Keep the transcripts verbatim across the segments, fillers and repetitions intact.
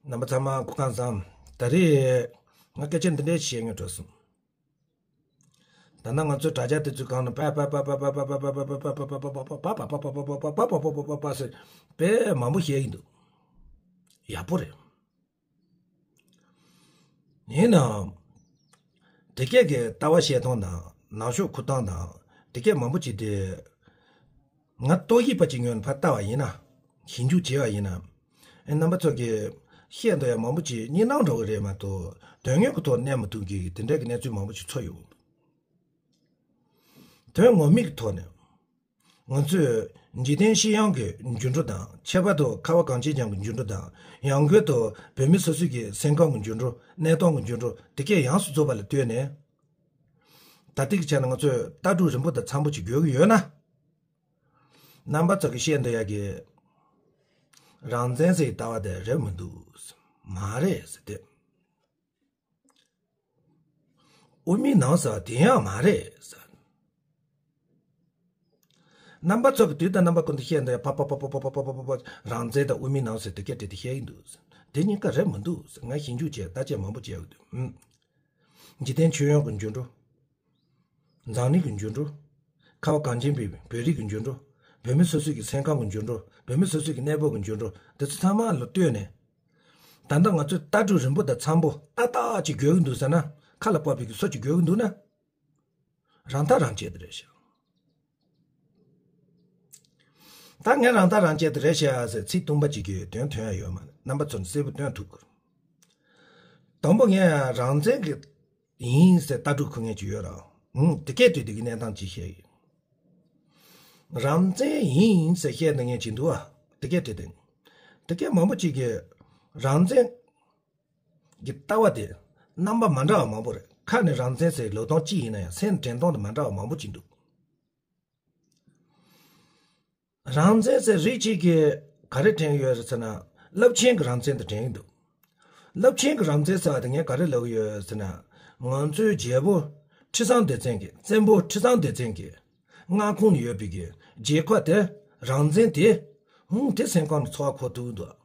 རྣམ་པ་ཚང་མ་སྐུ་ཁམས་བཟང་། ད་རེས་ང་སྐད་ཆ་འདི་འདྲས་བཤད་སྙིང་བྲོ་སོང་། ད་ནང་ང་ཚོའི་དྲ་རྒྱ་དེ་ཚོའི་སྒང་ནས་པ་པ་པ་པ་པ་པ་པ་པ་པ་པ་པ་པ་པ་པ་པ་པ་ཟེར་དཔེ་མང་པོ་བཤད་ཀྱི་འདུག། ཡག་པོ་རེད། ཡིན་ནའང་། དེ་སྐད་ཀྱི་ལྟ་བ་བཤད་སྟངས་དང་ནང་ཤོག་འཁུར་སྟངས་དང་དེ་སྐད་མང་པོ་ཅིག་དེ། ང་ཏོག་དབྱིབས་པ་ཅིག་ངོས་ནས་ཕར་ལྟ་བ་ཡིན་ན། ཞིབ་འཇུག་བྱས་པ་ཡིན་ན། ཨེ་རྣམ་པ་ཚོ་གིས་བཤད་འདོད་ཡ་མང་པོ་ཅིག་སྙིང་ནང་འགྲོ་གི་རེད་མ་གཏོགས་དོན་དངོས་ཀྱི་ཐོག་གནས་མི་ཐུབ་གི་དེ་འདྲ་གི་གནས་ཚུལ་མང་པོ་ཅིག་ཚོར་ཡོང་། དོན་ངོ་མའི་གི་ཐོག་ནས། ང་ཚོས་འཇིག་རྟེན་སྤྱི་ཡོངས་ཀྱི་འགྱུར་འགྲོས་དང་ཁྱད་པར་དུ་ཁ་བ་གངས་ཅན་ལྗོངས་ཀྱི་འགྱུར་འགྲོས་དང་ཡང་སྒོས་སུ་བོད་མི་སོ་སོའི་གི་སེམས་ཁམས་ཀྱི་འགྱུར་འགྲོས་གནས་སྟངས་ཀྱི་འགྱུར་འགྲོས་དེ་གས་ཡོངས་སུ་རྫོགས་པ་ལ་ལྟོས་ནས། ད་ལྟའི་གི་ཆ་ནས་ང་ཚོས་ལྟ་གྲུབ་རིམ་པ་དང་འཚམ་པོ་ཅིག་དགོས་ཀྱི་ཡོད་ན། རྣམ་པ་ཚོ་གིས་བཤད་འདོད་ཡ་གི། རང་བཙན་ཟེར་ལྟ་བ་དེ་རེད་མི་འདུག། མ་རེད་ཟེར་ཏེ། དབུ་མའི་ལམ་ཟེར་བ་དེ་ཡང་མ་རེད་ཟེར། རྣམ་པ་ཚོ་གིས་དུས་དང་རྣམ་པ་ཀུན་ཏུ་བཤད་འདོད་ཡ་པ་པ་པ་པ་རང་བཙན་དང་དབུ་མའི་ལམ་ཟེར་དེ་སྐད་བྲིས་ཏེ་བཤད་ཀྱི་འདུག་ཟེར། དེ་གཉིས་ཀ་རེད་མི་འདུག་ཟེར། ང་ཞིབ་འཇུག་བྱས་བརྟག་དཔྱད་མང་པོ་བྱས་ཡོད་འདུག། ཨུམ། འཇིག་རྟེན་ཁྱོན་ཡོངས་ཀྱི་འགྱུར་འགྲོས། འཛམ་གླིང་གི་འགྱུར་འགྲོས། ཁ་བ་གངས་ཅན་པའི་བོད་རིགས་ཀྱི་འགྱུར་འགྲོས། བོད་མི་སོ་སོའི་གི་སེམས་ཁམས་ཀྱི་འགྱུར་འགྲོས། བོད་མི་སོ་སོའི་གི་གནས་བབ་ཀྱི་འགྱུར་འགྲོས། དེ་ཚོ་ཚང་མ་ལ་ལྟོས་ནས། ད་ལྟ་ང་ཚོས་ལྟ་གྲུབ་རིམ་པ་དང་འཚམ་པོ་ཏག་ཏག་ཅིག་དགོས་ཀྱི་འདུག་ཟེར་ན། ཁ་ལ་བབས་པའི་གི་སོ་ཅིག་དགོས་ཀྱི་འདུག་ན། རང་ཐག་རང་བཅད་དེ་རེད་ཤག། ད་ངས་རང་ཐག་རང་བཅད་དེ་རེད་ཤག་ཟེར་ཚིག་སྟོང་པ་གཅིག་གིས་དོན་ཐོན་ཡ་ཡོད་མ་རེད། རྣམ་པ་ཚོ་ནས་གསལ་པོ་སྟོན་ཐུབ་དགོས། དང་པོ་ངས་རང་བཙན་གྱི་ཡིན་ཟེར་ལྟ་གྲུབ་ཁུར་མཁན་ཅིག་ཡོད་ར། ཨང་། དེ་སྐད་དུས་དེ་གི་གནས་སྟངས་ཅིག་བཤད་ཡིན། རང་བཙན་ཡིན་ཟེར་བཤད་འདོད་མཁན་ཅིག་འདུག་ཨ། དེ་སྐད་དྲིས་དེ། དེ་སྐད་མང་པོ་ཅིག་གིས་རང་བཙན་གྱི་ལྟ་བ་དེ་རྣམ་པ་མ་འདྲ་བ་མང་པོ་རེད། ཁ་ནས་རང་བཙན་ཟེར་ལབ་སྟངས་གཅིག་ཡིན་ན་ཡང་སེམས་དྲན་སྟངས་དེ་མ་འདྲ་བ་མང་པོ་ཅིག་འདུག། རང་བཙན་ཟེར་རིགས་གཅིག་གིས་ག་རེ་དྲན་ཡོད་རེད་ཟེར་ན། རླབས་ཆེན་གྱི་རང་བཙན་དེ་དྲན་གྱི་འདུག། རླབས་ཆེན་གྱི་རང་བཙན་ཟེར་བ་དེ་ངས་ག་རེ་ལབ་ཀྱི་ཡོད་ཟེར་ན། ང་ཚོའི་རྒྱལ་པོ་ཁྲི་སྲོང་ལྡེ་བཙན་གྱི་བཙན་པོ་ཁྲི་སྲོང་ལྡེ་བཙན་གྱི་མངའ་ཁོངས་ཡོད་པའི་གི་རྒྱལ་ཁབ་དེ། རང་བཙན་དེ། ཧུང་། དེ་སེམས་ཁོང་ནས་ཚོར་བ་འཁོར་ཐུབ་ཀྱི་འདུག།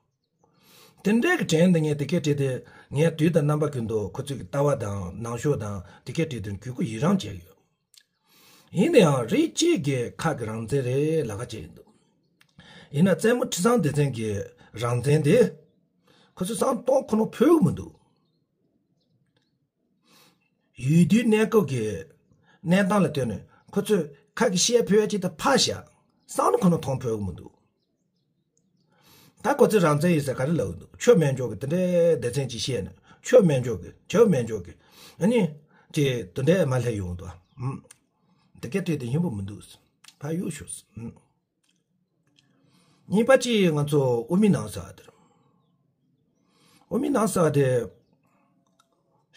དེ་འདྲའི་གི་དྲན་ནས་ངས་དེ་སྐད་བྲིས་ཏེ། ངས་དུས་དང་རྣམ་པ་ཀུན་ཏུ་ཁོ་ཚོའི་གི་ལྟ་བ་དང་ནང་ཤོག་དང་དེ་སྐད་བྲིས་ཏེ་གུས་བཀུར་ཡི་རང་བྱས་ཡོད། ཡིན་ན་ཡང་རིགས་གཅིག་གིས་ཁ་གི་རང་བཙན་རེད་ལབ་ཁ་བྱས་འདུག། ཡིན་ན་བཙན་པོ་ཁྲི་སྲོང་ལྡེ་བཙན་གྱི་རང་བཙན་དེ། ཁོ་ཚོས་བསམ་བློ་གཏོང་ཁོ་ན་ཕོད་ཀྱི་མི་འདུག། ཡུལ་དུས་གནས་སྐབས་ཀྱི་གནས་སྟངས་ལ་ལྟོས་ནས་ཁོ་ཚོས་ཁ་གི་བཤད་ཕོད་ཡ་ཅིག་དང་ཕར་བཞག། བསམ་བློ་ཁོ་ན་གཏོང་ཕོད་ཀྱི་མི་འདུག། ད་ཁོ་ཚོས་རང་བཙན་ཡིན་ཟེར་ག་རེ་ལབ་ཀྱི་འདུག། ཆོས་མེད་འཇོག་གི་དེ་འདྲའི་སྡེ་ཚན་ཅིག་བཤད་ནས། ཆོས་མེད་འཇོག་གི། ཆོས་མེད་འཇོག་གི། ཨ་ནི། ཅེས་དེ་འདྲའི་མ་སླེབས་ཡོང་འདུག། ཨམ། དེ་སྐད་བྲིས་ཏེ་སྙིང་པོ་མི་འདུག། ཕར་གཡུག་ཞོག། ཨམ། གཉིས་པ་གཅིག་ང་ཚོ་དབུ་མའི་ལམ་ཟེར་བ་དེ་རེད། དབུ་མའི་ལམ་ཟེར་བ་དེ།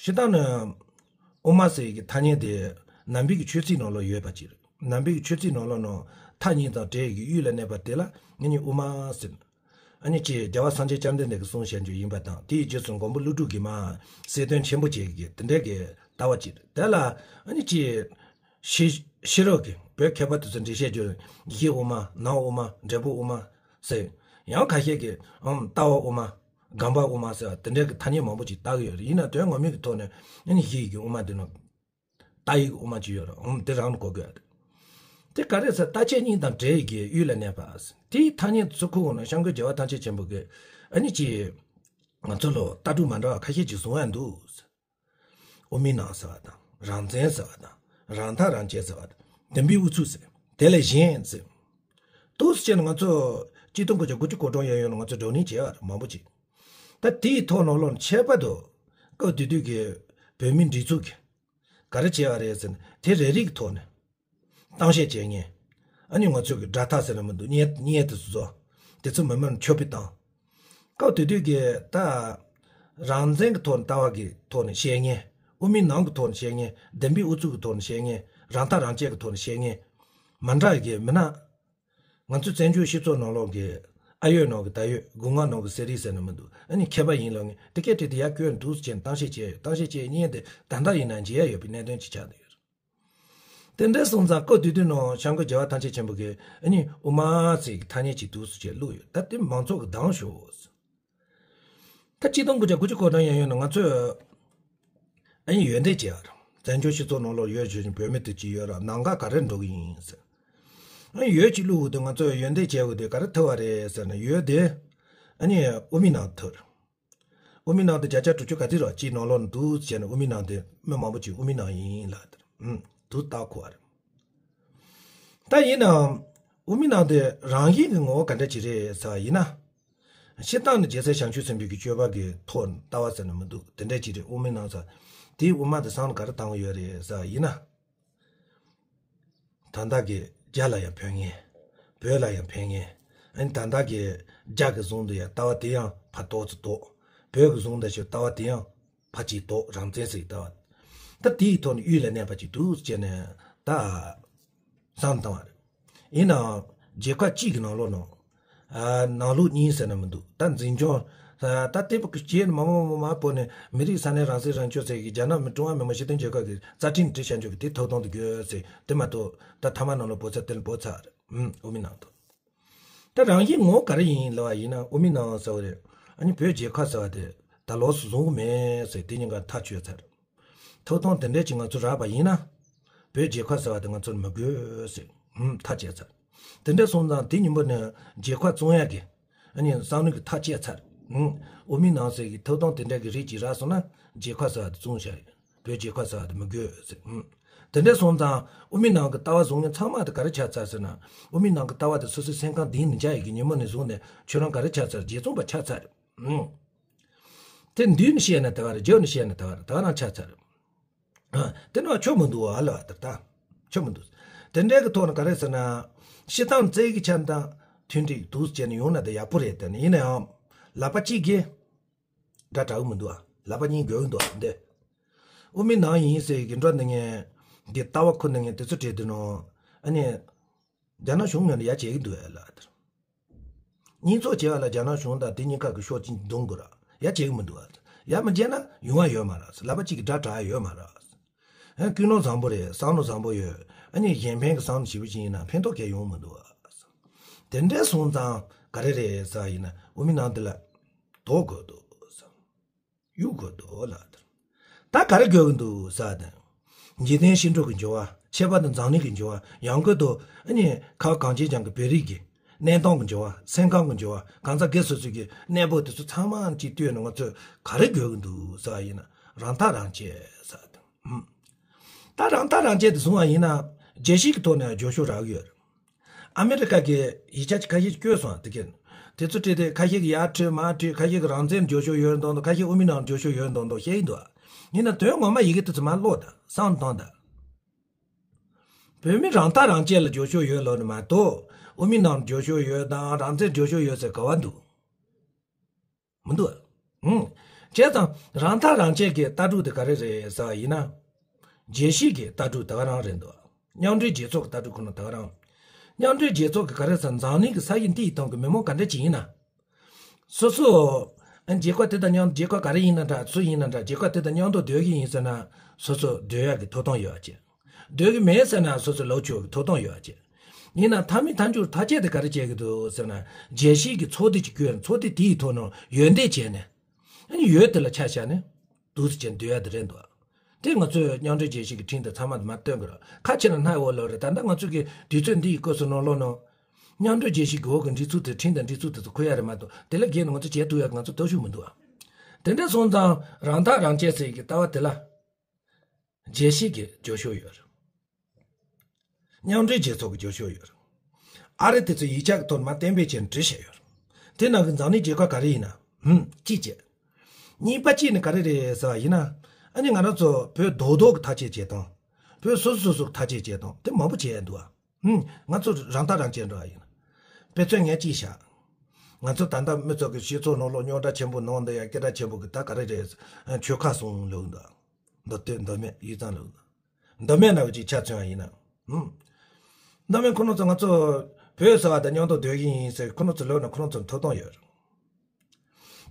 སྤྱིར་བཏང་ནས་དབུ་མ་ཟེར་གྱི་ཐ་སྙད་དེ་ནང་པའི་གི་ཆོས་ཚིག་ནང་ལོགས་ཡོད་པ་ཅིག་རེད། ནང་པའི་གི་ཆོས་ཚིག་ནང་ལོགས་ནང་མཐའ་གཉིས་དང་བྲལ་གྱི་དབུས་ལ་གནས་པ་དེ་ལ་ང་གཉིས་དབུ་མ་ཟེར། ཨ་ནི་ཅིག་རྒྱལ་བ་སངས་རྒྱས་བཅོམ་ལྡན་འདས་ཀྱིས་གསུངས་བཞག་རྒྱུ་ཡིན་པ་དང་། དེའི་རྗེས་སུ་མགོན་པོ་ཀླུ་སྒྲུབ་ཀྱིས་མར་གསལ་སྟོན་ཆེན་པོ་བྱེད་ཀྱི་དེ་འདྲའི་གི་ལྟ་བ་ཅིག་རེད། དེ་ལ་ཨ་ནི་ཅིག་ཕྱི་ཕྱི་རོལ་གྱི་བོད་མཁས་པ་དེ་ཚོས་འགྲེལ་བཤད་བརྒྱབ། ཡི་གེ་དབུ་མ། ནང་དབུ་མ། འབྲས་བུ་དབུ་མ་ཟེར། ཡང་ཁ་ཤས་ཀྱིས་ཨམ། ལྟ་བ་དབུ་མ། སྒོམ་པ་དབུ་མ་ཟེར་བ་དེ་འདྲའི་གི་ཐ་སྙད་མང་པོ་ཅིག་བཏགས་ཀྱི་ཡོད་རེད། ཡིན་ན་དོན་ངོ་མའི་གི་ཐོག་ནས་ཨ་ནི་གཞི་ཡི་གེ་དབུ་མ་དེ་ནང་ལྟ་ཡི་གེ་དབུ་མ་ཅིག་ཡོད་རེད། ཨམ། དེ་རང་ལ་གོ་དགོས་ཡ་རེད། དེ་ག་རེ་ཟེར། ལྟ་བྱེད་གཉིས་དང་བྲལ་ཡི་གེ་དབུས་ལ་གནས་པ། དེའི་ཐ་སྙད་དེ་ཚོ་ཁུར་འོང་ན་སྐྱབས་མགོན་རྒྱལ་བ་ཐམས་ཅད་མཁྱེན་པ་གིས་ཨ་ནི་ཅིག་ང་ཚོ་ལ་ལྟ་གྲུབ་མ་འདྲ་བ་ཁ་ཤས་ཅིག་བཟུང་ཡ་འདུག། དབུ་མའི་ལམ་ཟེར་བ་དང་། རང་བཙན་ཟེར་བ་དང་། རང་ཐག་རང་བཅད་ཟེར་བ་དང་། བདེན་པའི་ཨུ་ཚུགས་ཟེར། དེ་ལས་གཞན་ཟེར། འདུག་སེ་བྱས་ནས་ང་ཚོ་གཅིག་སྟོང་དགུ་བརྒྱ་དགུ་བཅུ་གོ་གྲངས་ཡན་ཡོད་ནས་ང་ཚོ་བགྲོ་གླེང་བྱས་པ་རེད། མང་པོ་ཅིག། ད་དེའི་ཐོག་ནང་ལོགས་ནས་ཁྱད་པར་དུ་སྐབས་དེ་དུས་ཀྱི་བོད་མིའི་སྒྲིག་འཛུགས་ཀྱིས་ག་རེ་བྱས་པ་རེད་ཟེར་ན། དེ་རེ་རེ་གི་ཐོག་ནས་གཏམ་བཤད་བྱས་མཁན། ཨ་ནི་ང་ཚོ་གི་དགྲ་ཐག་ཟེར་ན་མི་འདུག། གཉེན་གཉེན་དེ་ཚོ་ཚོ། དེ་ཚོ་མི་མང་ཕྱོགས་ཕེབས་བཏང་། སྐབས་དེ་དུས་ཀྱི་ད་རང་བཙན་གྱི་ཐོག་ནས་ལྟ་བ་གི་ཐོག་ནས་བཤད་མཁན། དབུ་མའི་ལམ་གྱི་ཐོག་ནས་བཤད་མཁན། བདེན་པའི་ཨུ་ཚུགས་ཀྱི་ཐོག་ནས་བཤད་མཁན། རང་ཐག་རང་བཅད་ཀྱི་ཐོག་ནས་བཤད་མཁན། མ་འདྲ་བའི་མི་སྣ། ང་ཚོ་བཙན་བྱོལ་སྤྱི་ཚོགས་ནང་ལོགས་ཀྱི་ཨ་ཡོད་ནང་གི་ད་ཡོད། སྒོ་ང་ནང་གི་ཟེར་རིགས་ཟེར་ན་མི་འདུག། ཨ་ནི་མཁས་པ་ཡིན་ལབ་མཁན་དེ་སྐད་བྲིས་ཏེ་ཡར་བསྐྱོན་འདུག་སེ་བྱས་ནས་གཏམ་བཤད་བྱས་ཡོད། གཏམ་བཤད་བྱས་མཁན་དེ་ད་ལྟ་ཡིན་ན་མཇལ་ཡ་ཡོད་པའི་གནད་དོན་ཅིག་ཆགས་བསྡད་ཡོད། དེ་འདྲ་སོང་ཙང་སྐབས་དེ་དུས་ནང་སྐྱབས་མགོན་རྒྱལ་བ་ཐམས་ཅད་མཁྱེན་པ་གིས་ཨ་ནི་དབུ་མ་ཟེར་གྱི་ཐ་སྙད་ཅིག་འདུག་སེ་བྱས་བླུགས་ཡོད། ད་དེ་མང་ཚོགས་ཀྱིས་འདང་ཞུ། ད་གཅིག་སྟོང་དགུ་བརྒྱ་དགུ་བཅུ་གོ་གྲངས་ཡན་ཡོད་ན་ང་ཚོས་ཨ་ནི་ཡོན་ཏན་བྱས་པ་རེད། བཙན་བྱོལ་སྤྱི་ཚོགས་ནང་ལོགས་ཡོད་བཞིན་བོད་མི་དེ་གཅིག་ཡོད་ར་ནང་ག་ག་རེ་འགྲོ་གི་ཡིན་ཟེར། ཨ་ནི་ཡོད་ཅིག་བླུགས་དུས་ང་ཚོས་ཡོན་ཏན་བྱས་དགོས་དུས་ག་རེ་ཐུབ་པ་རེད་ཟེར་ན་ཡོད་དེ། ཨ་ནི་དབུ་མའི་ནང་ཐུབ་རེད། དབུ་མའི་ནང་དུ་བརྒྱ་ཆ་དྲུག་ཅུ་ག་ཚོད་རེད་གཅིག་ནང་ལོགས་ནས་འདུག་བྱས་ནས་དབུ་མའི་ནང་དེ་མི་མང་པོ་ཅིག་དབུ་མའི་ནང་ཡིན་ལབ་དེ་རེད། ཨུམ་དུ་ལྟ་གོ་བ་རེད། ད་ཡིན་ནའང་། དབུ་མའི་ནང་དེ་རང་བཞིན་གྱི་ངོ་བོ་ག་འདྲ་ཅིག་རེད་ཟེར་བ་ཡིན་ན། སྤྱིར་བཏང་ནི་རྒྱལ་སྲས་བྱང་ཆུབ་སེམས་དཔའི་གི་སྤྱོད་པ་གི་ཐོག་ནས་ལྟ་བ་ཟེར་ན་མི་འདུག་དེ་འདྲ་ཅིག་རེད། དབུ་མའི་ནང་ཟེར། དེའི་དབུ་མ་དེ་བསམ་བློ་ག་རེ་བཏང་གི་ཡོད་རེད་ཟེར་བ་ཡིན་ན། ད་ལྟ་གི་རྒྱ་ལ་ཡང་ཕན་ངེས། བོད་ལ་ཡང་ཕན་ངེས། ཨ་ནི་ད་ལྟ་གི་རྒྱ་གི་ཟུང་དུ་ཡང་ལྟ་བ་དེ་ཡང་ཕར་ཏོག་ཙམ་ལྡོག་བོད་གི་ཟུང་དུ་ཞུ་ལྟ་བ་དེ་ཡང་ཕར་ཅིག་ལྡོག་རང་བཙན་ཟེར་ལྟ་བ། ད་དེའི་ཐོག་ནས་གཡུལ་ལ་གནས་པ་ཅིག་འདུག་ཟེར་ནས་ད། བསམ་བཏང་བ་རེད། ཡིན་ནའང་རྒྱལ་ཁབ་གཅིག་གི་ནང་ལོགས་ནང་། ཨ་ནང་ལུགས་གཉིས་ཟེར་ན་མི་འདུག་ད་འཛིན་སྐྱོང་། ཨ་ད་ལྟ་བུ་གི་རྗེས་ནས་མ་མ་མ་མ་བོད་ནས་མི་རིགས་ས་གནས་རང་སྲིད་རང་སྐྱོང་ཟེར་གི་རྒྱ་ནག་མི་ཀྲུང་ཧྭ་མི་དམངས་སྤྱི་མཐུན་རྒྱལ་ཁབ་ཀྱི་རྩ་ཁྲིམས་བྲིས་བཞག་འཇོག་གི་དེ་ཐོབ་ཐང་དུ་དགོས་ཟེར་དེ་མ་གཏོགས་ད་མཐའ་མ་ནང་ལ་བོད་ཚ་དེ་ལ་བོད་ཚ་རེད། ཨུམ་དབུ་མའི་ནང་དུ། ད་རང་བཞིན་ངོ་བོ་ག་རེ་ཡིན་ལབ་པ་ཡིན་ན་དབུ་མའི་ནང་ཟེར་བ་རེད། ཨ་ནི་བོད་རྒྱལ་ཁབ་ཟེར་བ་དེ་ད་ལོགས་སུ་བཟུང་གི་མེད་ཟེར་དེ་གཉིས་ཀ་ཐག་ཆོད་ཚར། ཐོབ་ཐང་དེ་འདྲས་ཀྱི་ང་ཚོ་རག་པ་ཡིན་ན། བོད་རྒྱལ་ཁབ་ཟེར་བ་དེ་ང་ཚོར་མི་དགོས་ཟེར། ཧུམ་ཐག་བཅད་ཚར། དེ་འདྲས་སོང་ཙང་དེ་ཉིན་མོ་ནས་རྒྱལ་ཁབ་བཙོང་ཡག་གི། ཨ་ནི་བསམ་བློ་གི་ཐག་བཅད་ཚར། ཧུམ་དབུ་མའི་ནང་ཟེར་གི་ཐོབ་ཐང་དེ་འདྲས་ཀྱི་རིགས་ཀྱི་རག་སོང་ན་རྒྱལ་ཁབ་ཟེར་བ་དེ་བཙོང་བྱ་ཡིན། བོད་རྒྱལ་ཁབ་ཟེར་བ་དེ་མི་དགོས་ཟེར། ཧུམ་དེ་འདྲས་སོང་ཙང་དབུ་མའི་ནང་གི་ལྟ་བ་བཟུང་མཁན་ཚང་མ་དེ་ག་རེ་ཆགས་ཚར་ཟེར་ན། དབུ་མའི་ནང་གི་ལྟ་བ་དེ་སོ་སོའི་སེམས་ཁམས་གཏིང་ནས་འཇགས་ཡག་གི་ཉིན་མོ་ནས་བཟུང་ནས་ཁྱོད་རང་ག་རེ་ཆགས་ཚར་རྗེ་བཙུན་པ་ཆགས་ཚར། ཨང་། དེ་མདུན་ནས་བཤད་ན་དེ་ག་རེད། རྒྱབ་ནས་བཤད་ན་དེ་ག་རེད། དེ་ག་རང་ཆགས་ཚར། ཨ། དེ་ནང་ཆོ་མི་འདུག་ཨ་ལ་དེ་ལྟ། ཆོ་མི་འདུག་དེ་འདྲའི་གི་ཐོག་ནས་ག་རེ་ཟེར་ན། སྤྱིར་བཏང་རྩེ་གི་ཆ་དང་མཐུན་འགྲིག་འདུག་བྱས་ནས་ཡོང་ན་དེ་ཡག་པོ་རེད། དེ་ནི་ཡིན་ན་ཡང་། ལག་པ་གཅིག་གིས་དགྲ་དྲག་གི་མི་འདུག་ཨ། ལག་པ་གཉིས་འགྱོ་གི་འདུག་ཨ་འདི། དབུ་མའི་ནང་ཡིན་ཟེར་གི་འགྲོ་འདི་ངས་འདི་ལྟ་བ་ཁུར་འདི་ངས་དེ་ཚོ་བྲིས་འདུག་ནོ། ཨ་ནི། རྒྱ་ནག་གཞུང་ངོས་ནས་ཡ་བྱེད་ཀྱི་འདུག་ཨ་ལ་དེར། གཉིས་ཚོགས་བྱེད་པ་ལ་རྒྱ་ནག་གཞུང་དང་དེ་གཉིས་ཀ་གི་ཕྱོགས་གཅིག་འདོན་དགོས་ར། ཡ་བྱེད་ཀྱི་མི་འདུག་ཨ། ཡ་མི་བྱེད་ན་ཡོང་བ་ཡོད་མ་ར། ལག་པ་གཅིག་གིས་དགྲ་དྲག་ཡ་ཡོད་མ་ར། ཨ་ཀུན་སློང་བཟང་པོ་རེད། བསམ་བློ་བཟང་པོ་ཡོད། ཨ་ནི་གཞན་ཕན་གྱི་བསམ་བློ་ཞེ་པོ་ཅིག་ཡིན་ན་ཕན་ཐོགས་གང་ཡང་ཡོང་མི་འདུག་ཨ། དེ་འདྲ་སོང་ཙང་ག་རེ་རེད་ཟེར་བ་ཡིན་ན་དབུ་མའི་ནང་འདི་ལ་དོགས་དགོས་འདུག་ཟེར། གཡུག་དགོས་འདུག་ལ། ད་ག་རེ་དགོས་ཀྱི་འདུག་ཟེར་དང་། འཇིག་རྟེན་ཤིན་ཏུ་གི་འབྱོར་བ། ཁྱད་པར་དུ་འཛམ་གླིང་གི་འབྱོར་བ། ཡང་སྒོས་དུ་ཨ་ནི་ཁ་བ་གངས་ཅན་ལྗོངས་ཀྱི་བོད་རིགས་ཀྱི་གནས་སྟངས་ཀྱི་འབྱོར་བ། སེམས་ཁམས་ཀྱི་འབྱོར་བ། གང་ཟག་སྒེར་སོ་སོ་གི་གནས་བབ་དེ་ཚོ་ཚང་མ་གཅིག་བལྟས་ནས་ང་ཚོས་ག་རེ་དགོས་ཀྱི་འདུག་ཟེར་བ་ཡིན་ན་རང་ཐག་རང་བཅད་ཟེར་དང་། ཧུམ། ད་རང་ཐག་རང་བཅད་དེ་བཟུང་བ་ཡིན་ན་རྒྱལ་སྤྱི་གི་ཐོག་ནས་རྒྱབ་སྐྱོར་རག་གི་ཡོད་རེད། ཨ་མེ་རི་ཀ་གི་ཡིག་ཆ་ཁ་ཤས་བསྐྱོན་སོང་དེ་གས། དེ་ཚོ་བྲིས་ཏེ་ཁ་ཤས་ཀྱིས་ཡར་བྲིས་མར་བྲིས། ཁ་ཤས་ཀྱིས་རང་བཙན་རྒྱབ་སྐྱོར་ཡོད་མདོག་མདོག་ཁ་ཤས་དབུ་མའི་ནང་རྒྱབ་སྐྱོར་ཡོད་མདོག་མདོག་བཤད་ཀྱི་འདུག་ཡིན་ན་དོན་ངོ་མ་ཡི་གེ་དེ་ཚོ་མར་ཀློག་དང་བསམ་བཏང་དང་། བོད་མི་རང་ཐག་རང་བཅད་ལ་རྒྱབ་སྐྱོར་ཡོད་ལབ་ནི་མ་གཏོགས་དབུ་མའི་ནང་རྒྱབ་སྐྱོར་ཡོད་དང་རང་བཙན་རྒྱབ་སྐྱོར་ཡོད་ཟེར་ག་བ་འདུག་མི་འདུག་ཨ། ཧུམ། བྱས་ཙང་རང་ཐག་རང་བཅད་ཀྱི་ལྟ་གྲུབ་དེ་ག་རེ་རེད་ཟེར་བ་ཡིན་ན། རྒྱལ་སྤྱིའི་གི་ལྟ་གྲུབ་དེ་ག་རང་རེད་འདུག་མཉམ་འབྲེལ་རྒྱལ་ཚོགས་ཀྱི་ལྟ་གྲུབ་ཁོ་ན་དེ་ག་རང་། མཉམ་འབྲེལ་རྒྱལ་ཚོགས་ཀྱི་ག་རེ་ཟེར་འཛམ་གླིང་གི་ས་ཡི་འདི་ཡི་སྟེང་གི་མི་མང་ག་འདྲ་ཅིག་ཡིན་ན། སོ་སོ། ཨ་རྒྱལ་ཁབ་དེ་དང་མཉམ་རྒྱལ་ཁབ་ག་རེ་ཡིན་ན་འདྲ་སུ་ཡིན་ན་འདྲ་རྒྱལ་ཁབ་དེ་དང་མཉམ་དུ་སྡོད་ཀྱི་ཡིན་ཟེར་ན་སོ་སོ་སྡོད་ཡག་གི་ཐོབ་ཐང་ཡོད་པ་བྱས། སྡོད་ཀྱི་མེད་ཟེར་ན་སོ་སོ་ལོག་ཆོག་གི་ཐོབ་ཐང་ཡོད་པ་བྱས། ཡིན་ན་མཐའ་མའི་མཐའ་མཇུག་ཐག་བཅད་དེ་ག་རེ་བྱེད་ཀྱི་འདུག་ཟེར་ན་རྒྱལ་སྤྱིའི་གི་ཚོགས་སྡེ་ཅིག་བསྐོས་ཚོགས་སྡེ་དེའི་ཐོག་ནས་ཡོན་ཏན་བྱས་ནས། ཨ་ནི་ཡོད་དེ་ལ་ཆ་བཞག་ནས་འདུག་སེ་བྱས་སྡོད་ཡག་དེ་རེད་འདུག་དེ་ང་ཚོས་མཉམ་འབྲེལ་རྒྱལ་སྤྱི་གི་ཁྲིམས་དང་ཚང་མ་དེ་མར་བཏོན་དགོས་ར། ཁ་ཕྱེ་ན་སྣ་ཡི་འོག་ལོག་རེད། ད་ལྟ་ང་ཚོ་གི་དུས་ཚོད་འདི་ཡི་སྐབས་སུ་ནང་ལོགས་ནང་། མཉམ་འབྲེལ་རྒྱལ་སྤྱི་གི་འོག་གི་འགྲིག་ཚུལ་དེ་ཁྲིམས་དང་འགྲིག་ཚུལ་དེ་ཚོ་འཁུར་ཡག་རེད་མ་གཏོགས་དེ་ལས་བརྒལ་ནས་ང་ཚོ་བྱེད་ཐུབ་ཡག་གི་ང་ཚོ་སྟོབས་ཤུགས་མི་འདུག་ཨ། དེ་འདྲ་སོང་ཙང་རང་ཐག་རང་བཅད་ཟེར་གི་ལྟ་བ་དེ་ལ། རྒྱལ་སྤྱི་གི་རྒྱབ་སྐྱོར་ཡོད་རེད། མཉམ་འབྲེལ་རྒྱལ་ཚོགས་ཀྱི་རྒྱབ་སྐྱོར་ཡོད་རེད། ཨ་རི་དེ་ཚོས་ཡིག་ཆ་གི་ཐོག་མར་གཏན་འབེབས་བྱས་ནས་བྲིས་བཞག་ཡོད་རེད། དེ་ནང་གི་འཛམ་གླིང་རྒྱལ་ཁབ་ག་རེ་ཡིན་ན། ཧུམ། གཅིག་བྱས། གཉིས་པ་གཅིག་ནི་ག་རེ་རེད་ཟེར་བ་ཡིན་ན། ཨ་ནི་ང་རང་ཚོ་བོད་རྡོག་རྡོག་གི་ཐག་གཅོད་བྱེད་སྟངས། བོད་སོ་སོ་སོ་སོ་གི་ཐག་གཅོད་བྱེད་སྟངས་དེ་མང་པོ་བྱས་ཡ་འདུག་ཨ། ཧུམ། ང་ཚོ་རང་ཐག་རང་བཅད་འགྲོ་བ་ཡིན། དཔེ་མཚོན་ངས་གཅིག་བཞག་ང་ཚོ་ད་ལྟ་མི་ཚོ་གི་སྤྱི་ཚོགས་ནང་ལོགས་རྙོག་དྲ་ཆེན་པོ་ནང་དུ་ཡང་སྐད་གྲགས་ཆེན་པོ་གི་ད་ག་རེ་རེད། ཆོལ་ཁ་གསུམ་ལབ་འདུག་མདོ་སྟོད་མདོ་སྨད་དབུས་གཙང་ལབ་འདུག་མདོ་སྨད་ནང་གི་ཅིག་ཆ་མཚོན་པ་ཡིན་ན། ཧུམ། མདོ་སྨད་ཁོ་རང་ཚོ་ང་ཚོ་བོད་ཟེར་བ་དང་མཉམ་དུ་སྡོད་ཀྱི་ཡིན་ཟེར་ཁོ་རང་ཚོ་ལབ་ན་ཁོ་རང་ཚོར་ཐོབ་ཐང་ཡོད་རེད།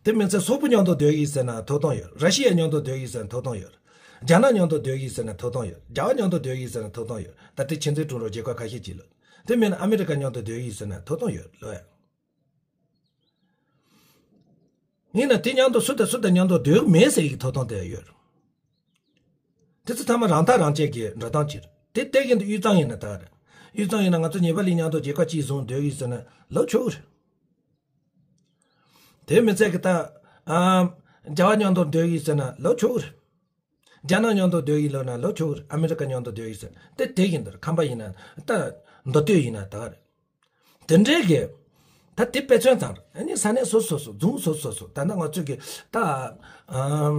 དེ་མིན་ཚེ་སོག་པོ་མཉམ་དུ་སྡོད་ཀྱི་ཡིན་ཟེར་ན་ཐོབ་ཐང་ཡོད། ར་ཤི་ཡ་མཉམ་དུ་སྡོད་ཀྱི་ཡིན་ཟེར་ན་ཐོབ་ཐང་ཡོད། རྒྱ་ནག་མཉམ་དུ་སྡོད་ཀྱི་ཡིན་ཟེར་ན་ཐོབ་ཐང་ཡོད། རྒྱ་གར་མཉམ་དུ་སྡོད་ཀྱི་ཡིན་ཟེར་ན་ཐོབ་ཐང་ཡོད། ད་ལྟའི་ཁྱིམ་མཚེས་དྲུང་རོགས་རྒྱལ་ཁབ་ཁ་ཤས་ཅིག་ལ། དེ་མིན་ཨ་མི་རི་ཀ་མཉམ་དུ་སྡོད་ཀྱི་ཡིན་ཟེར་ན་ཐོབ་ཐང་ཡོད་ལོས། ཡིན་ན་དེ་མཉམ་དུ་སུ་དང་སུ་དང་མཉམ་དུ་སྡོད་མེད་ཟེར་ཡག་གི་ཐོབ་ཐང་དེ་ཡོད་རེད། དེ་ཚོ་ཚང་མ་རང་ཐག་རང་བཅད་ཀྱི་འགྲོ་སྟངས་ཅིག་རེད། དེ་ལྟ་བཞིན་དུ་དབུས་གཙང་ཡིན་ན་ད་རེད། དབུས་གཙང་ཡིན་ན་ང་ཚོ་ཉེ་པ་ལི་མཉམ་དུ་རྒྱལ་ཁབ་གཅིག་བཟུང་སྡོད་ཡིན་ཟེར་ན་ལབ་ཆོག་གི་རེད། དེ་མི་ཚད་ཀྱི་ད། ཨམ། རྒྱ་བ་མཉམ་དུ་སྡོད་ཡིན་ཟེར་ན་ལབ་ཆོག་གི་རེད། རྒྱ་ནག་མཉམ་དུ་སྡོད་ཡིན་ལབ་ན་ལབ་ཆོག་གི་རེད། ཨ་མི་རི་ཀ་མཉམ་དུ་སྡོད་ཡིན་ཟེར་ན་དེ་དེ་ཡིན་ད་རེད། ཁམས་པ་ཡིན་ན་ད་མདོ་སྟོད་ཡིན་ན་ད་རེད། དེ་འདྲའི་གི། ད་དེ་དཔེ་མཚོན་ཙམ་རེད། ཨ་ནི་ས་གནས་སོ་སོ་སོ་རྫོང་སོ་སོ་སོ་ད་ལྟ་ང་ཚོ་གི་ད། ཨམ།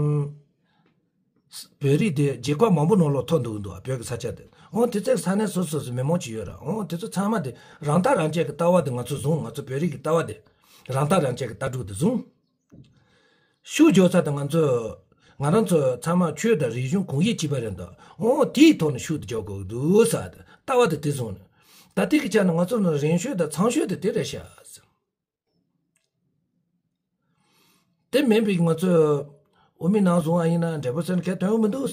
བོད་རིགས་དེ་རྒྱལ་ཁབ་མང་པོ་ནང་ལོགས་ཐོན་འདུག་འདུག་བོད་ཀྱི་ས་ཆ་དེ། འོ་དེ་ཚོའི་ས་གནས་སོ་སོ་སོ་མི་མང་ཅིག་ཡོད་ར། འོ་དེ་ཚོ་ཚང་མ་དེ་རང་ཐག་རང་བཅད་ཀྱི་ལྟ་བ་དེ་ང་ཚོ་བཟུང་། ང་ཚོ་བོད་རིགས་ཀྱི་ལྟ་བ་དེ་རང་ཐག་རང་བཅད་ཀྱི་ལྟ་གྲུབ་དེ་བཟུང་། ཤུགས་རྒྱག་ས་དེ་ང་ཚོ་ང་རང་ཚོ་ཚང་མ་ཆོས་དང་རིག་གཞུང་གོམས་གཤིས་གཅིག་པ་རེད་འདུག་འོ་དེའི་ཐོག་ནས་ཤུགས་དེ་རྒྱག་དགོས་འདུག་ས་དེ་ལྟ་བ་དེ་དེ་བཟུང་ནས། ད་ལྟའི་གི་ཆ་ནས་ང་ཚོ་ནི་རིང་ཤོས་དང་ཚང་ཤོས་དེ་དེ་རེད་ཤག་དེ་མིན་པའི་ང་ཚོས་དབུ་མའི་ལམ་བཟུང་བ་ཡིན་ན་འབྲས་བུ་ཟེར་མཁན་དོན་ཡོད་མི་འདུག་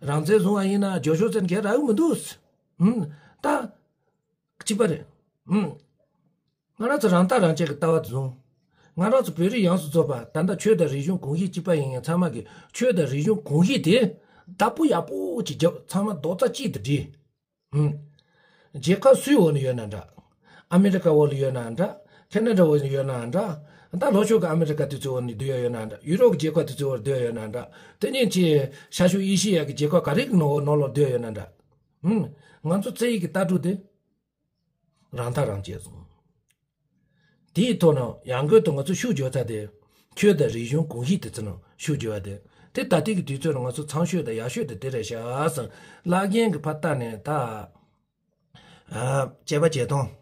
རང་བཙན་བཟུང་བ་ཡིན་ན་རྒྱུ་ཤོག་ཟེར་མཁན་རག་ཡོད་མི་འདུག་ཧུམ། ད། གཅིག་པ་རེད། ཧུམ། ང་རང་ཚོ་རང་ཐག་རང་བཅད་ཀྱི་ལྟ་བ་དེ་བཟུང་། ང་རང་ཚོ་བོད་རིགས་ཡོངས་སུ་རྫོགས་པ་ད་ལྟ་ཆོས་དང་རིག་གཞུང་གོམས་གཤིས་གཅིག་པ་ཡིན་མཁན་ཚང་མ་གི་ཆོས་དང་རིག་གཞུང་གོམས་གཤིས་དེ་བདག་པོ་ཡག་པོ་ཅིག་རྒྱབ། ཚང་མ་རྡོག་རྩ་གཅིག་ཏུ་སྒྲིལ། ཧུམ། རྒྱལ་ཁབ་སུའི་འོག་ནས་ཡོད་ན་འདྲ། ཨ་མི་རི་ཀ་འོག་ལ་ཡོད་ན་འདྲ། ཁེ་ན་ཌ་འོག་ལ་ཡོད་ན་འདྲ། ད་ལྷོ་ཕྱོགས་ཀྱི་ཨ་མི་རི་ཀ་དེ་ཚོའི་འོག་ནས་སྡོད་ཡ་ཡོད་ན་འདྲ། ཡུ་རོབ་ཀྱི་རྒྱལ་ཁབ་དེ་ཚོའི་འོག་སྡོད་ཡ་ཡོད་ན་འདྲ། དེ་ནས་ཅི་ཤར་ཕྱོགས་ཨེ་ཤི་ཡ་གི་རྒྱལ་ཁབ་ག་རེ་གི་ནང་འོག་ནང་ལོགས་སྡོད་ཡ་ཡོད་ན་འདྲ། ཧུམ། ང་ཚོ་བཙན་བྱོལ་གྱི་ལྟ་གྲུབ་དེ་རང་ཐག་རང་བཅད་སོང་། དེའི་ཐོག་ནས་ཡང་སྒོས་དུ་ང་ཚོ་ཤུགས་རྒྱག་ས་དེ་ཆོས་དང་རིག་གཞུང་གོམས་གཤིས་དེ་ཚོ་ནང་ཤུགས་རྒྱག་པ་དེ། དེ་ད་ལྟའི་གི་དུས་ཚོད་ནང་ང་ཚོ་ཚང་ཤོས་དང་ཡག་ཤོས་དེ་དེ་རེད་ཤག་ཟེར། བླ་རྒན་གྱི་ཕར་ལྟ་ནས་ད། ཨ། དཔྱད་པ་བྱེད་སྟངས།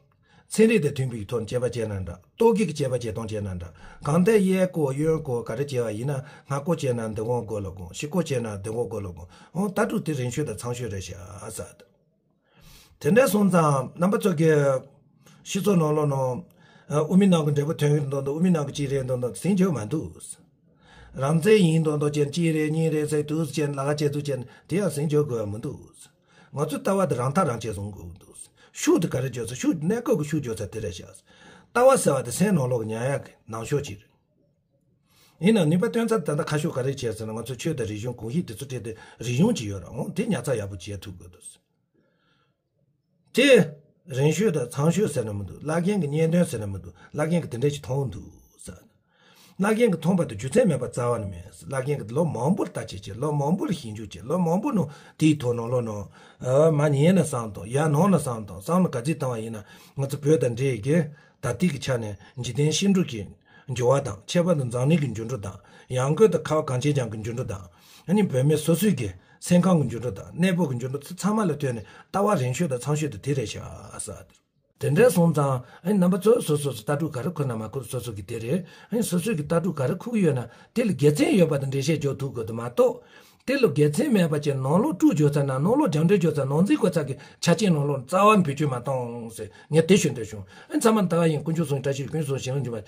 ཚན་རིག་དང་མཐུན་པའི་ཐོག་ནས་དཔྱད་པ་བྱས་ན་འདྲ། རྟོག་གེ་གི་དཔྱད་པ་བྱེད་སྟངས་བྱས་ན་འདྲ། གང་ལྟར་གཡས་སྐོར་གཡོན་སྐོར་ག་རེ་བྱས་པ་ཡིན་ན་སྔ་སྐོར་བྱས་ན་འདི་གོང་མགོ་ལ་དགོངས། ཕྱི་སྐོར་བྱས་ན་འདི་གོང་མགོ་ལ་དགོངས། འོ་ལྟ་གྲུབ་དེ་རིང་ཤོས་དང་ཚང་ཤོས་རེད་ཤག་ཟེར། དེ་འདྲ་སོང་ཙང་རྣམ་པ་ཚོ་གིས་སྤྱི་ཚོགས་ནང་ལོགས་ནང་། ཨ། དབུ་མའི་ལམ་གྱི་འབྲས་བུ་ཐོན་གྱི་འདུག་འདུག་དབུ་མའི་ལམ་གྱི་གཅིག་རེད་འདུག་འདུག་ཟིན་རྒྱུ་མ་འདུག་རང་བཙན་ཡིན་འདུག་འདུག་ཅན་གཅིག་རེད་གཉིས་རེད་ཟེར་འདུག་ཅན་ལ་ཁ་བྱེད་འདུག་ཅན་དེ་ཡང་ཟིན་རྒྱུ་དགོས་པ་མི་འདུག་ང་ཚོའི་ལྟ་བ་དེ་རང་ཐག་རང་བཅད་བཟུང་དགོས་འདུག་ཤུགས་དེ་ག་རེ་བརྗོད་ས། ཤུགས་དེ་གནས་སྐབས་ཀྱི་ཤུགས་བརྗོད་ས་དེ་རེད་ཤག་ལྟ་བ་ཟེར་བ་དེ་སེམས་ནང་ལོགས་ཀྱི་ཉར་ཡག་གི་ནང་ཤོག་ཅིག་རེད། ཡིན་ནའང་ནུས་པ་བཏོན་ཚད་ད་ལྟ་ཁ་ཕྱོགས་ག་རེ་བྱས་ཟེར་ན། ང་ཚོ་ཆོས་དང་རིག་གཞུང་གོམས་གཤིས་དེ་ཚོ་སྤྲད་དེ་རིག་གཞུང་ཅིག་ཡོད་ར། འོང་དེ་ཉར་ཚགས་ཡག་པོ་བྱེད་ཐུབ་དགོས་འདུག་དེ་རིང་ཤོས་དང་ཚང་ཤོས་ཟེར་ན་མི་འདུག་བླ་རྒན་གྱི་གཉེན་སྟོན་ཟེར་ན་མི་འདུག་བླ་རྒན་གྱིས་དེ་འདྲ་ཞིག་མཐོང་འདུག་ཟེར། བླ་རྒན་གྱིས་མཐོང་པ་དེ་རྒྱུ་མཚན་མེད་པ་རྩ་བ་ནས་མེད། བླ་རྒན་གྱིས་ལོ་མང་པོར་ལྟ་དཔྱད་བྱས། ལོ་མང་པོར་ཞིབ་འཇུག་བྱས། ལོ་མང་པོ་ནང་དེའི་ཐོག་ནང་ལོགས་ནང་། ཨ། མ་ཉན་ན་བསམ་དང་། ཡར་ནང་ན་བསམ་དང་། བསམ་ན་ག་ཚོད་བཏང་བ་ཡིན་ན། ང་ཚོ་བོད་དང་འབྲེལ་གྱི་ད་ལྟའི་གི་ཆ་ནས་འཇིག་རྟེན་ཤིན་ཏུ་གི་འགྱུར་བ་དང་། ཁྱད་པར་དུ་འཛམ་གླིང་གི་འགྱུར་འགྲོས་དང་། ཡང་སྒོས་དུ་ཁ་བ་གངས་ཅན་ལྗོངས་ཀྱི་འགྱུར་འགྲོས་དང་། ཨ་ནི་བོད་མི་སོ་སོའི་གི་སེམས་ཁམས་ཀྱི་འགྱུར་འགྲོས་དང་། གནས་བབ་ཀྱི་འགྱུར་འགྲོས་ཚང་མ་ལ་ལྟོས་ནས་ལྟ་བ་རིང་ཤོས་དང་ཚང་ཤོས་དེ་དེ་རེད་ཤག་ཟེར། དེ་འདྲ་སོང་ཙང་ཨ་ནི་རྣམ་པ་ཚོས་སོ་སོ་སོ་ལྟ་གྲུབ་ག་རེ་ཁུར་ན་མ་ཁུར་སོ་སོ་གི་དེ་རེད། ཨ་ནི་སོ་སོའི་གི་ལྟ་གྲུབ་ག་རེ་ཁུར་གི་ཡོད་ན་དེ་ལ་དགེ་མཚན་ཡོད་པ་དང་འགྲེལ་བཤད་རྒྱག་ཐུབ་དགོས་དུ་མ་གཏོགས། དེ་ལ་དགེ་མཚན་མེད་པ་ཅན་ནང་ལོགས་དཀྲུག་འཇོག་ཚར་ན། ནང་ལོགས་རྒྱབ་འགྲེལ་འཇོག་ཚར། ནང་འཛིང་དགོས་ཚར་གི་ཆ་རྐྱེན་ནང་ལོགས་རྩ་བ་ནས་བེད་སྤྱོད་མ་གཏོང་ཟེར་ངས་དེ་ཞུ་འདོད་བྱུང་། ཨ་ནི་ཚང་མ་ལྟ་བ་ཡིན། དཀོན་མཆོག་གསུམ་བཀྲ་ཤིས་ཀུན་སོང་ཞིང་ལ་འཇུག་པ།